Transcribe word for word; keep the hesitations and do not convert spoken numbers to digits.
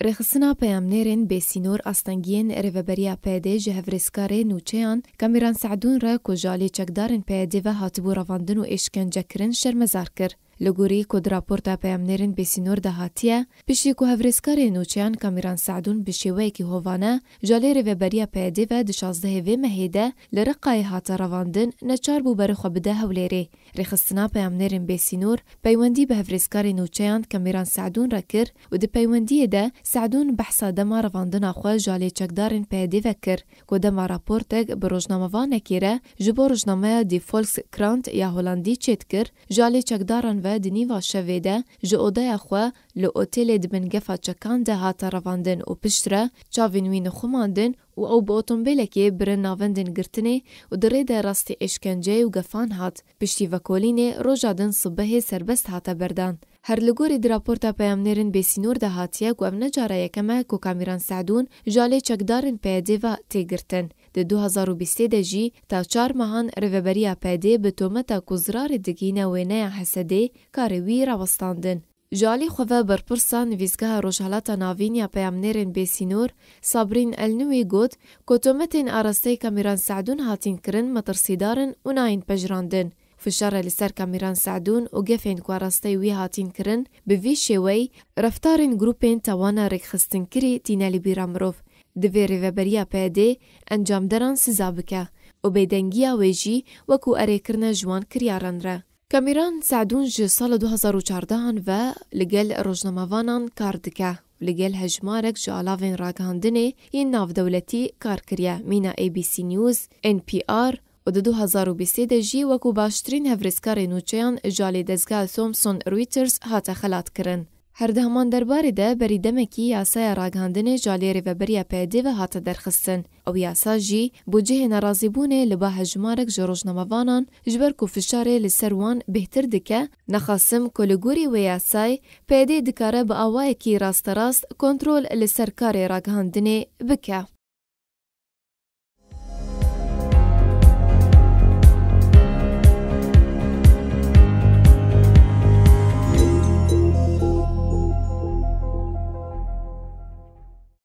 Rêxistina peyamnêrên bêsînor astengiyên Rêveberiya P Y D'ê ji hevrêzkarê nûçeyan Kamîran Se'dûn re ku ji alî çekdarên P Y D'ê ve hatibû revandin û êşkence kirin şermezar kir. Li gorî ku di raporta peyamnêrên bêsînor de hatiye, piştî ku hevrêzkarê nûçeyan Kamîran Se'dûn bi şêweyekî hovane ji alî Rêveberiya P Y D'ê ve di şazdehê vê mehê de li Reqayê hate revandin, neçar bû berê xwe bide Hewlêrê. Rêxistina peyamnêrên bêsînor peywendî bi hevrêzkarê nûçeyan Kamîran Se'dûn re kir û di peywendiyê de Se'dûn behsa dema revandina xwe ji alî çekdarên P Y D'ê ve kir ku dema raportek bi rojnamevanekê re ji bo rojnameya Die Volkskrant ya Holandî çêdikir, ji alî çekdaran ve di nîva şevê de ji odeya xwe li otêlê di bin gefa çekan de hate revandin û piştre çavên wî nixumandin û ew bi otombêlekê birin navendên girtinê û di rê de rastî êşkenceyê û gefan hat. Piştî vekolînê roja din sibehê serbest hate berdan. Her li gorî di raporta peyamnêrên bêsînor de hatiye ku ev ne cara yekem e ku Kamîran Se'dûn ji alî çekdarên P Y D'ê ve tê girtin. Di du hezar û bîstê de jî ta çar mehan Rêveberiya P Y D'ê bi tometa ku zirarê digihîne wêneya Hesedê karê wî rawestandin. Ji alî xwe ve berpirsa Nivîsgeha Rojhelata Navîn ya Peyamnêrên Bêsînor, Sabrîn Elnûwî got ku tometên arasteyî Kamîran Se'dûn hatîn kirin metirsîdar in û nayên pejirandin. Fişar e li ser Kamîran Se'dûn û gefên ku arasteyî wî hatîn kirin, bi vî şêweyî reftarên grûpên tawana rêkxistinkirî tîne li bîra mirov. Divê Rêveberiya P Y D'ê encamderan siza bike û bêdengiya wê jî wekû erêkirine ji wan kiryaran re. Kamîran Se'dûn ji sala du hezar û çardehan ve li gel rojnamevanan kar dike û li gel hejmarek ji alavên ragihandinê yên navdewletî kar kiriye, mîna A B C News, N P R û di du hezar û bîstê de jî wekû baştirîn hevrêzkarê nûçeyan ji alî dezgeha Thomson Reuters hate xelatkirin. Her di heman derbarê de berî demekî yasaya ragihandinê ji alî Rêveberiya P Y D'ê ve hate derxistin. Ew yasa jî bo cihê nerazîbûnê li ba hejmarek ji rojnamevanan, ji ber ku fişarê li ser wan bêhtir dike, nexasim ku li gorî wê yasayê P Y D dikare bi awayekî rasterast kontrol li ser karê ragihandinê bike.